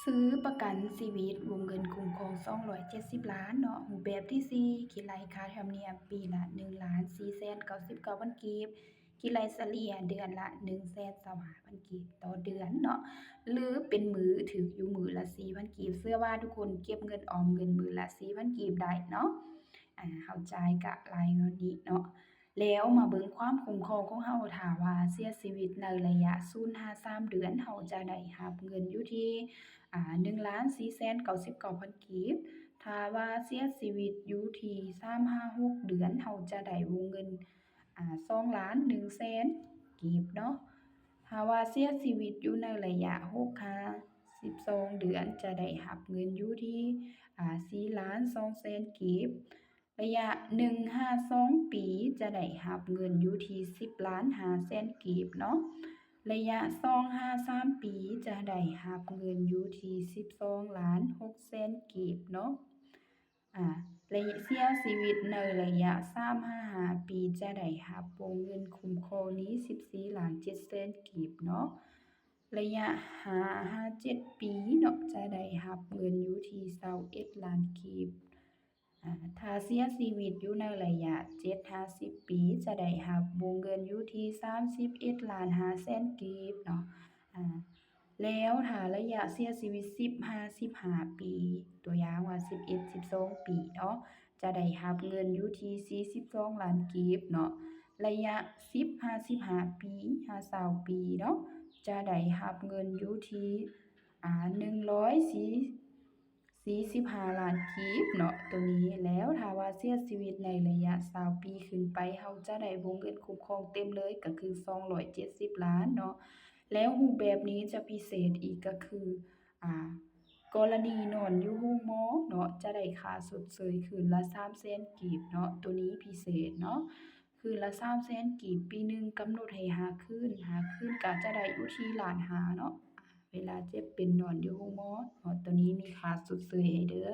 ຊື້ປະກັນຊີວິດ ວົງເງິນຄຸ້ມຄອງສອງຮ້ອຍເຈັດສິບລ້ານເນາະ. ຮູບແບບທີສີ່ ຄິດໄລ່ຄ່າທຳນຽມປີລະໜຶ່ງລ້ານສີ່ແສນເກົ້າສິບເກົ້າພັນກີບ, ຄິດໄລ່ສະເລ່ຍເດືອນລະໜຶ່ງແສນຊາວຫ້າພັນກີບຕໍ່ເດືອນເນາະ ຫຼື ເປັນມື້ຖືກຢູ່ມື້ລະສີ່ພັນກີບ. ເຊື່ອວ່າທຸກຄົນເກັບເງິນອອມເງິນມື້ລະສີ່ພັນກີບໄດ້ເນາະ. ອາ ເຮົາຈ່າຍກະລາຍງວດນີ້ເນາະ. ແລ້ວມາເບິ່ງຄວາມຄຸ້ມຄອງຂອງເຮົາ, ຖ້າວ່າເສຍຊີວິດໃນໄລຍະສູນຫາສາມເດືອນ, ເຮົາຈະໄດ້ຮັບເງິນຢູ່ທີ່ ອາ ໜຶ່ງລ້ານສີ່ແສນເກົ້າສິບເກົ້າພັນກີບ. ຖ້າວ່າເສຍຊີວິດຢູ່ທີ່ສາມຫາຫົກເດືອນ, ເຮົາຈະໄດ້ວົງເງິນ ອາ ສອງລ້ານໜຶ່ງແສນກີບເນາະ. ຖ້າວ່າເສຍຊີວິດຢູ່ໃນໄລຍະຫົກຫາສິບສອງເດືອນ, ຈະໄດ້ຮັບເງິນຢູ່ທີ່ ອາ ສີ່ລ້ານສອງແສນກີບ. ໄລຍະໜຶ່ງຫາສອງປີ ຈະໄດ້ຮັບເງິນຢູ່ທີ່ສິບລ້ານຫ້າແສນກີບເນາະ. ໄລຍະສອງຫາສາມປີ ຈະໄດ້ຮັບເງິນຢູ່ທີ່ສິບສອງລ້ານຫົກແສນກີບເນາະ. ອາ ໄລຍະເສຍຊີວິດໃນໄລຍະສາມຫາຫ້າປີ ຈະໄດ້ຮັບວົງເງິນຄຸ້ມຄອງນີ້ສິບສີ່ລ້ານເຈັດແສນກີບເນາະ. ໄລຍະຫ້າຫາເຈັດປີເນາະ ຈະໄດ້ຮັບເງິນຢູ່ທີ່ຊາວເອັດລ້ານກີບ. ອາ ຖ້າເສຍຊີວິດຢູ່ໃນໄລຍະເຈັດຫາສິບປີ ຈະໄດ້ຮັບວົງເງິນຢູ່ທີ່ສາມສິບເອັດລ້ານຫ້າແສນກີບເນາະ. ອາ ແລ້ວຖ້າໄລຍະເສຍຊີວິດສິບຫາສິບຫ້າປີ ຕົວຢ່າງວ່າສິບເອັດ ສິບສອງປີເນາະ ຈະໄດ້ຮັບເງິນຢູ່ທີ່ສີ່ສິບສອງລ້ານກີບເນາະ. ໄລຍະສິບຫາສິບຫ້າປີຫາຊາວປີເນາະ ຈະໄດ້ຮັບເງິນຢູ່ທີ່ ອາ ໜຶ່ງຮ້ອຍສີ່ ສີ່ສິບຫ້າລ້ານກີບເນາະ ໂຕນີ້. ແລ້ວຖ້າວ່າເສຍຊີວິດໃນໄລຍະຊາວປີຂຶ້ນໄປ ເຮົາຈະໄດ້ວົງເງິນຄຸ້ມຄອງເຕັມເລີຍ ກໍຄືສອງຮ້ອຍເຈັດສິບລ້ານເນາະ. ແລ້ວຮູບແບບນີ້ຈະພິເສດອີກ ກໍຄື ອາ ກໍລະນີນອນຢູ່ໂຮງໝໍເນາະ ຈະໄດ້ຄ່າຊົດເຊີຍຄືນລະສາມແສນກີບເນາະ ໂຕນີ້ພິເສດເນາະ ຄືນລະສາມແສນກີບ. ປີໜຶ່ງກຳນົດໃຫ້ຫ້າຄືນ ຫ້າຄືນກໍຈະໄດ້ຢູ່ທີ່ລ້ານຫ້າເນາະ. ເວລາເຈັບເປັນນອນຢູ່ໂຮງໝໍເນາະ ໂຕນີ້ມີຄ່າຊົດເຊີຍໃຫ້ເດີ້.